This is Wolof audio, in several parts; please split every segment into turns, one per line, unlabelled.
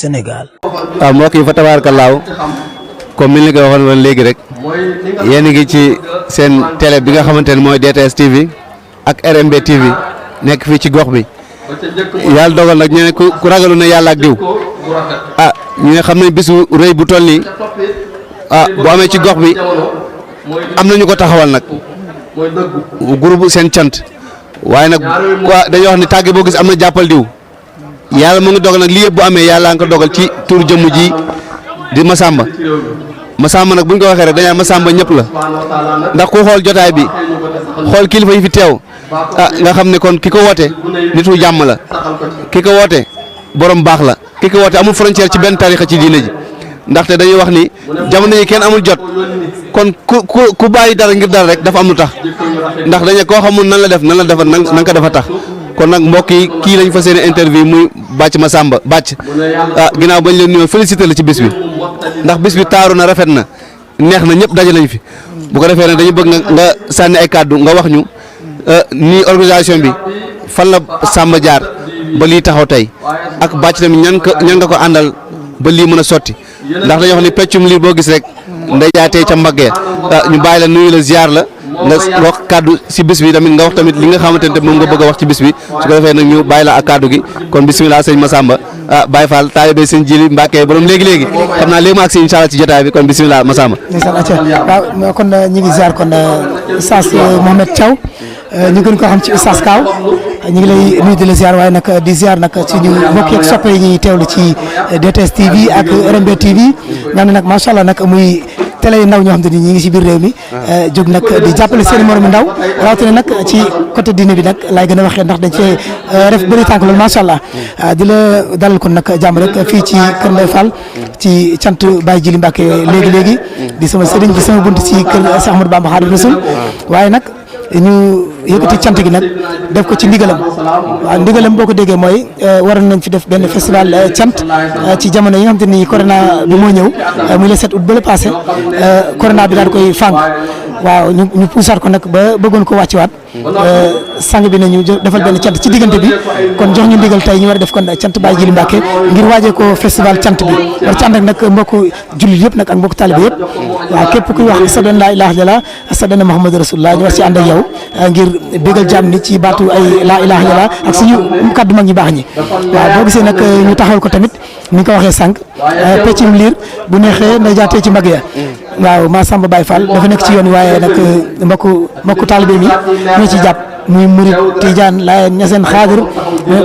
Sénégal.
waaw mbokk yi fa tabaarakallaahu comme ni ñu ko waxoon woon léegi rek yéen a ngi ci seen télé bi nga xamante ne mooy DTS TV ak RMB TV nekk fii ci gox bi yàlla dogal nag ñu ne ku ragalu na yàlla ak diw ñu ne xam ne bisu rëy bu toll nii bu amee ci gox bi am na ñu ko taxawal nag groupe seen cant waaye nag dañuy wax ni tàgge boo gis am na jàppal diw yàlla mu ngi dogal nag lii yëpp bu amee yàlla nga ko dogal ci tur jëmm ji di Massamba nag bu ñu ko waxee rek dañaa Massamba ñëpp la ndax ku xool jotaay bi xool kilifa yi fi teew nga xam ne kon ki ko woote nitu jàmm la ki ko woote borom baax la ki ko woote amul frontière ci benn tarixa ci diine ji ndaxte dañuy wax ni jamono yi kenn amul jot kon ku bàyyi dara ngir dara rek dafa am lu tax ndax dañu koo xamul nan la def nan nga ko dafa tax kon nag mbokk yi kii lañ fa seen interview muy Bathie Massamba Bathie ginnaaw bañ leen nuyoo félicité la ci bis bi ndax bis bi taaru na rafet na neex na ñëpp daje lañ fi bu ko defee nag dañu bëgg nga sànni ay kàddu nga wax ñu nii organisation bi fan la Samba jaar ba lii taxaw tey ak Bathie tamit ñan nga ko àndal ba lii mën a sotti ndax dañoo wax ni peccum lii boo gis rek nday jaatee ca mbaggee ñu bàyyi la nuyu la ziar la nga wax kàddu si bis bi tamit nga wax tamit li nga xamante ne moom nga bëgg a wax ci bis bi su ko defee nag ñu bàyyi la ak kàddu gi kon bisimilah sëñ Massamba Baye Fall taalibe sëñ Jili Mbàkke borom léegi xam naa léegi ma agsi incha allah ci jotaay bi kon bisimilah Massamba.
waaw kon ñu ngi ziar kon Oustaz Mohamed Thiaw ñu gën ko xam ci Oustaz Kaaw ñu ngi lay nuyu di la ziar waaye nag di ziar nag ci ñu mbokk yeeg soppe yi ñuy teewlu ci DTS TV ak RMB TV nga xam ne nag macha allah nag muy télé yu ndaw ñoo xam te ni ñi ngi si biir réew mi jóg nag di jàppale seen moromu ndaw rawatina nag ci côté diine bi nag laay gën a waxee ndax dañ cee def bëri tànk loolu macha allah di la dalal kon nag jàmm rek fii ci Kër Mbaye Fall ci cant Baye Jili Mbàkke léegi di sama sëriñ di sama bunt ci kër Cheikh Ahmadou Bamba Khadimu Rasul waaye nag ñu yëkkati cant gi nag def ko ci ndigalam waaw ndigalam boo ko déggee mooy waroon nañ fi def benn festival cant ci jamono yi nga xam te ni corona bi moo ñëw muy le 7 août ba le passé corona bi daal koy fànk waaw ñu puusaat ko nag ba bëggoon ko wàcciwaat sang bi nañu defal benn cant ci diggante bi kon jox ñu ndigal tey ñu war a def kon cant Baye Jili Mbàkke ngir waajee ko festival cant bi war ci ànd ak nag mbokku jullit yëpp nag ak mbokku talibé yëpp waaw képp kuy wax ashhadu an laa ilaaha illallaah ashhadu anna muhammadu rasulullah ñu war ci ànd ak yow ngir bégal jàmm ni ci baatu ay laa ilaaha illallaah ak suñu kàddu mag ñi baax ñi waaw boo gisee nag ñu taxawal ko tamit ni nga ko waxee sànq peccum liir bu neexee na jaatee ci mbagg ya waaw Massamba Baye Fall dafa nekk ci yoon waaye nag mbokku taalibe mi ñoo ci jàpp muy Murid Tijaan Laayeen Ñaseen Xaadir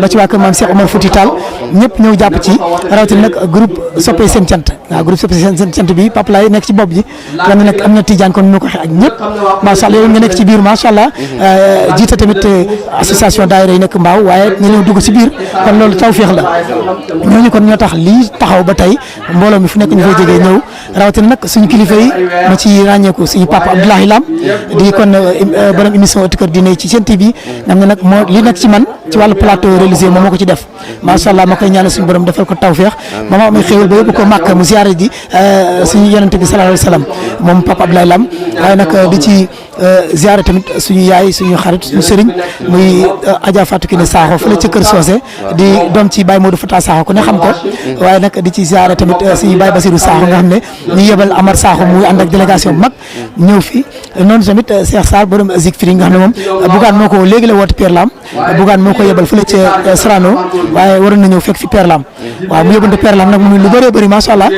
ba ci waa kër maam Cheikh Omar Fouti Tall ñëpp ñëw jàpp ci rawatina nag groupe soppee seen cant waaw groupe soppee seen cant bi Pape Laye nekk ci bopp ji lan nag am na Tijaan kon ñu ko waxee ak ñëpp macha allah yow nga nekk ci biir macha allah jiite tamit association daayira yi nekk Mbaaw waaye ñu leen dugg ci biir kon loolu tawféex la ñooñu kon ñoo tax lii taxaw ba tey mbooloo mi fu nekk ñu fay jógee ñëw rawatina nag suñu kilifa yi ma ci ràññeeku suñu papa Abdoulahi Lam di kon borom émission ëttu kër diine ci seen TV nga xam ne nag moo li nekk ci man ci wàllu plateau religieux moom moo ko ci def macha allah ma koy ñaanal suñu borom defal ko tawféex ba ma amee xéwal ba yóbbu ko Màkka mu ziyaare ji suñu yonente bi sallallahu alayhi wa sallam moom papa Abdoulahi Lam waaye nag di ci ziyaare tamit suñu yaay suñu xarit suñu sëriñ muy Adja Fatou Kiné Sakho fële ca Kër Socé di doom ci Baye Modou Fata Sakho ku ne xam ko waaye nag di ci ziyaare tamit suñu Baye Basirou Sakho nga xam ne ñu yebal Amar Sakho muy ànd ak délégation bu mag ñëw fi noonu tamit Cheikh Sarr borom Zik Firi nga xam ne moom Bougane moo ko léegi la woote Père Lam Bougane moo ko yebal fële ca Sorano waaye waroon na ñëw fekk fi Père Lam waaw mu yóbbante Père Lam nag mu lu bëree bëri macha allah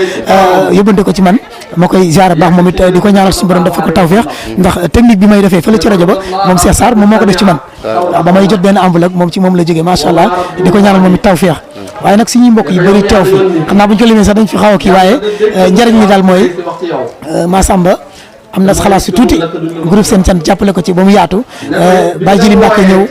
yóbbante ko ci man ma koy ziyaare baax moom it di ko ñaanal suñu borom dafa ko tawfeex ndax technique bi may defee fële ci rajo ba moom Cheikh Sarr moom moo ko def ci man waaw ba may jot benn enveloppe moom ci moom la jógee macha allah di ko ñaanal moom it tawfeex waaye nag suñuy mbokk yi bëri teew fi xam naa bu ñu ko limee sax dañ fi xaw a kii waaye njëriñ li daal mooy Massamba am na xalaat si tuuti groupe seen cant jàppale ko ci ba mu yaatu Baye Jili Mbàkke ñëw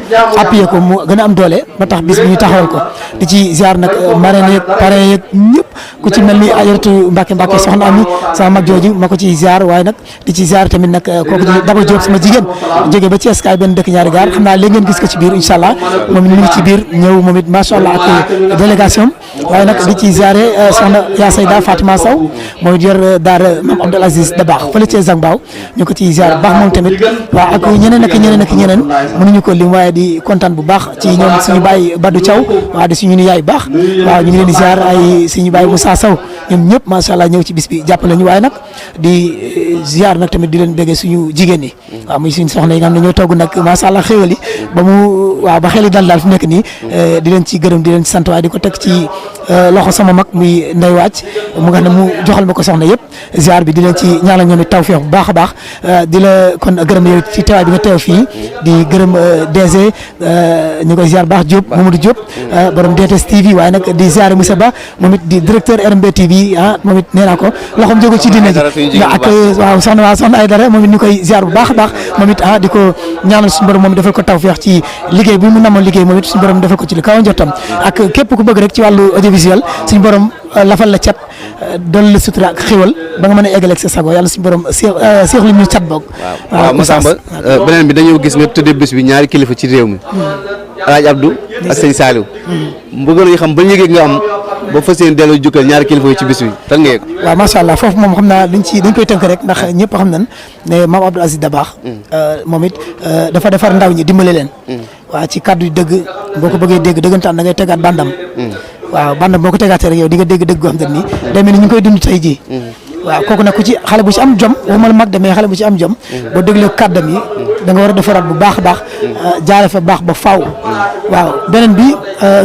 appuyé ko mu gën a am doole ba tax bis bi ñu taxawal ko di ci ziar nag marraine yeeg parrain yeeg ñëpp ku ci mel ni ajaratu Mbàkke soxna Ami sama mag jooju ma ko ci ziar waaye nag di ci ziar tamit nag kooku di Daba Diop sama jigéen jógee ba Thiès kaay benn dëkk ñaari gaar xam naa léegi ngeen gis ko ci biir incha allah moom it mu ngi ci biir ñëw moom it macha allah ak délégation waaye nag di ci ziare soxna yaa Sayda Fatima Sow mooy yor daara Mame Abdoul Aziz Dabakh fële ci Zang Mbaaw Kaaw ñu ko ci ziar bu baax moom tamit waaw ak ñeneen ak ñeneen mënuñu ko lim waaye di kontaan bu baax ci ñoom suñu baay Badou Thiaw waaw di suñu ni yaay baax waaw ñu ngi leen di ziar ay suñu baay Moussa Sow ñoom ñëpp macha allah ñëw ci bis bi jàppale ñu waaye nag di ziar nag tamit di leen béggee suñu jigéen ñi waaw muy suñu soxna yi nga xam ne ñoo togg nag macha allah xéwal yi ba mu waaw ba xel yi dal fi nekk nii di leen ci gërëm di leen ci sant waaye di ko teg ci loxo sama mag muy Ndey Wàcc mu nga xam ne mu joxal ma ko soxna yëpp ziar bi di leen ci ñaanal ñoom it tawfeex bu baax a baax di la kon gërëm yow ci teewaay bi nga teew fii di gërëm DG ñu koy ziar baax Diop Mamadou Diop borom DTS TV waaye nag di ziar Moussa Ba moom it di directeur RMB TV moom it nee naa ko loxoom jóge ci diine ji ak waaw soxna ay dara moom it ñu koy ziar bu baax a baax moom it di ko ñaanal suñu borom moom defal ko tawfeex ci liggéey bi mu namoon liggéey moom it suñu borom defal ko ci li kaw njottam ak képp ku bëgg rek ci wàllu audiovisuel suñu borom lafal la cat doon la sutura ak xéwal ba nga mën a eggaleeg sa sago yàlla suñu borom seexlu ñu cat boog.
waaw Massamba beneen bi dañoo gis nga tuddee bés bi ñaari kilifa ci réew mi Alaaji Abdou ak sëñ Saliou bëggoon nañu xam ba yëgee nga am ba fas yéene delloo jukkal ñaari kilifa yi ci bés bi tan nga yëg. waaw
macha allah foofu moom xam naa dañ koy tënk rek ndax ñëpp xam nañ ne maam Abdou Aziz Dabakh moom it dafa defar ndaw ñi dimbale leen waaw ci kàddu yu dëgg boo ko bëggee dégg dëggantaan da ngay tegaat bandam waaw bandam boo ko tegaatee rek yow di nga dégg dëgg goo xam te ni day mel ni ñu ngi koy dund tey jii waaw kooku nag ku ci xale bu ci am jom waxuma la mag demee xale bu ci am jom boo déglee kàddam yi da nga war a defaraat bu baax a baax jaare fa baax ba faaw waaw beneen bi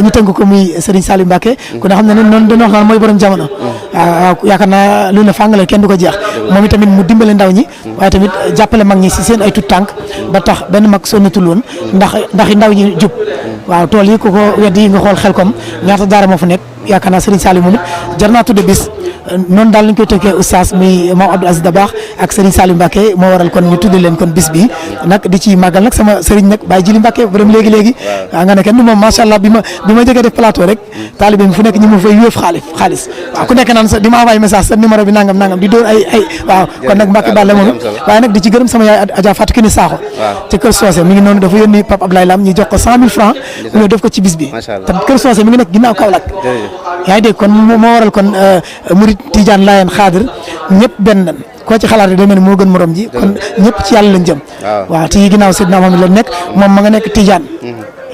ñu tënk ko muy Serigne Saliou Mbacké ku ne xam ne noonu dañu wax naan mooy borom jamono waaw yaakaar naa lu ne fàngale kenn du ko jeex moom itamit mu dimbale ndaw ñi waaye tamit jàppale mag ñi si seen ay tut tànk ba tax benn mag sonnatul woon ndax ndaw ñi jub waaw tool yi ku ko wedd yi nga xool xel kom ñaata daara moo fa nekk yaakaar naa Serigne Saliou moom it jar naa tudde bis noonu daal lañ koy tënkee oustaz muy maam Abdou Aziz Dabakh ak Serigne Saliou Mbacké moo waral kon ñu tudde leen kon bis bi nag di ci màggal nag sama Serigne nag Baye Jili Mbacké borom léegi waaw nga ne kenn du moom macha allah bi ma jógee def plateau rek taalibe bi fu nekk ñi ma fay wéef xaalis waaw ku nekk naan sa di ma envoyé message sa numéro bi nangam di dóor ay waaw kon nag Mbacké Balla moom waaye nag di ci gërëm sama yaay Adja Fatou Kine Sakho te Kër Socé mi ngi noonu dafa yónni Pape Abdoulaye Lam ñu jox ko 100 000 francs mu ñëw def ko ci bis bi te Kër Socé mi ngi nekk ginnaaw Kaolack yaa ngi dégg kon moo waral kon Murid Tidiane Layen Xaadir ñëpp benn lan koo ci xalaat day mel ni moo gën morom ji kon ñëpp ci yàlla lañ jëm waaw te ginnaaw Seydina Mohamed la nekk moom ma nga nekk Tidiane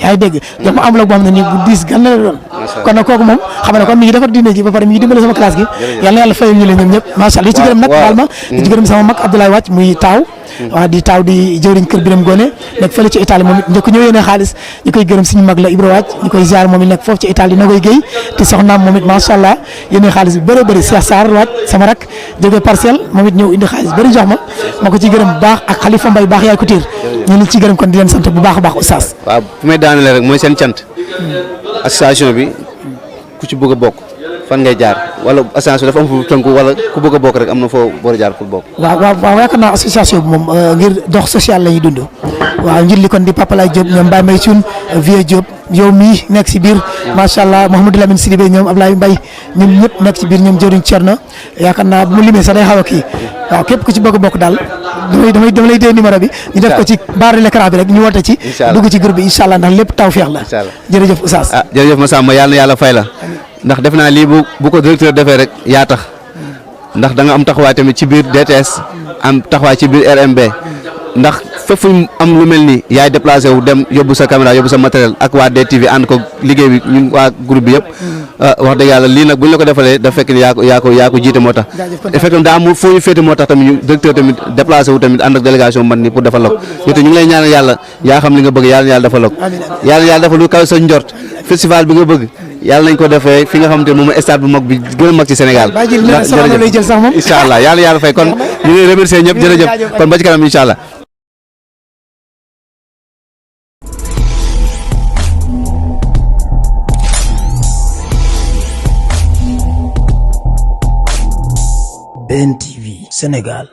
yaa ngi dégg jox ma enveloppe boo xam ne nii bu 10 gan la doon kon nag kooku moom xam ne kon mi ngi defar diine ji ba pare mi ngi dimbale sama classe gi yàlla na yàlla fayal ñu leen ñoom ñëpp macha allah li ci gërëm nag baal ma li ci gërëm sama mag Abdoulaye Wàcc muy taaw waaw di taaw di jëwriñ kër Biram Gone nekk fële ci Italie moom it njëkk ñëw yéene xaalis ñu koy gërëm suñu mag la Ibra Wàcc ñu koy ziar moom it nekk foofu ci Italie na koy géey te soxnaam moom it macha allah yéene xaalis bi bëri Cheikh Sarr Wàcc sama rak jógee Parcelles moom it ñëw indi xaalis bëri jox ma ko ci gërëm bu baax ak Khalifa Mbaye baax yaay ko tiir ñu leen ci gërëm kon di leen sant bu baax a baax oustaz
waaw fu may daanale rek mooy seen cant association bi ku ci bëgg a bokk fan ngay jaar wala association dafa am fu tënku wala ku bëgg a bokk rek am na foo war a jaar pour bokk.
waaw yaakaar naa association bi moom ngir dox social la ñuy dund waaw njit li kon di Papa Laye Diop ñoom Baye Mbaye Thioune Vieux Diop yow mii nekk si biir macha allah Mouhamadou Lamine Sidibé ñoom Ablaye Mbaye ñun ñëpp nekk ci biir ñoom jëriñ Thierno yaakaar naa bu mu limee sax day xaw a kii waaw képp ku ci bëgg a bokk daal dama lay dee numéro bi ñu def ko ci barre de l'écran bi rek ñu woote ci dugg ci groupe bi incha allah ndax lépp tawfeex la jërëjëf Oustaz
jërëjëf Massamba yàlla na yàlla fay la ndax def naa lii bu ko directeur defee rek yaa tax ndax da nga am taxawaay tamit ci biir DTS am taxawaay ci biir RMB ndax fépp fu ñu am lu mel ni yaay déplacé wu dem yóbbu sa caméra yóbbu sa matériel ak waa DTV ànd ko liggéey bi ñun waa groupe bi yëpp wax dëgg yàlla lii nag bu ñu la ko defalee dafa fekk ni yaa ko jiite moo tax effectivement daa am foo ñu féete moo tax tamit ñu directeur tamit déplacé wu tamit ànd ak délégation man ni pour defal la ko ñu ngi lay ñaanal yàlla yaa xam li nga bëgg yàlla defal la ko yàlla defal lu kaw sa njort festival bi nga bëgg yàlla nañ ko defee fi nga xamante ne moom stade bu mag bi gën a mag ci Sénégal jërëjëf incha allah yàlla fay kon ñu ngi remercier ñëpp jërëjëf kon ba ci kanam incha allah
BNTV Sénégal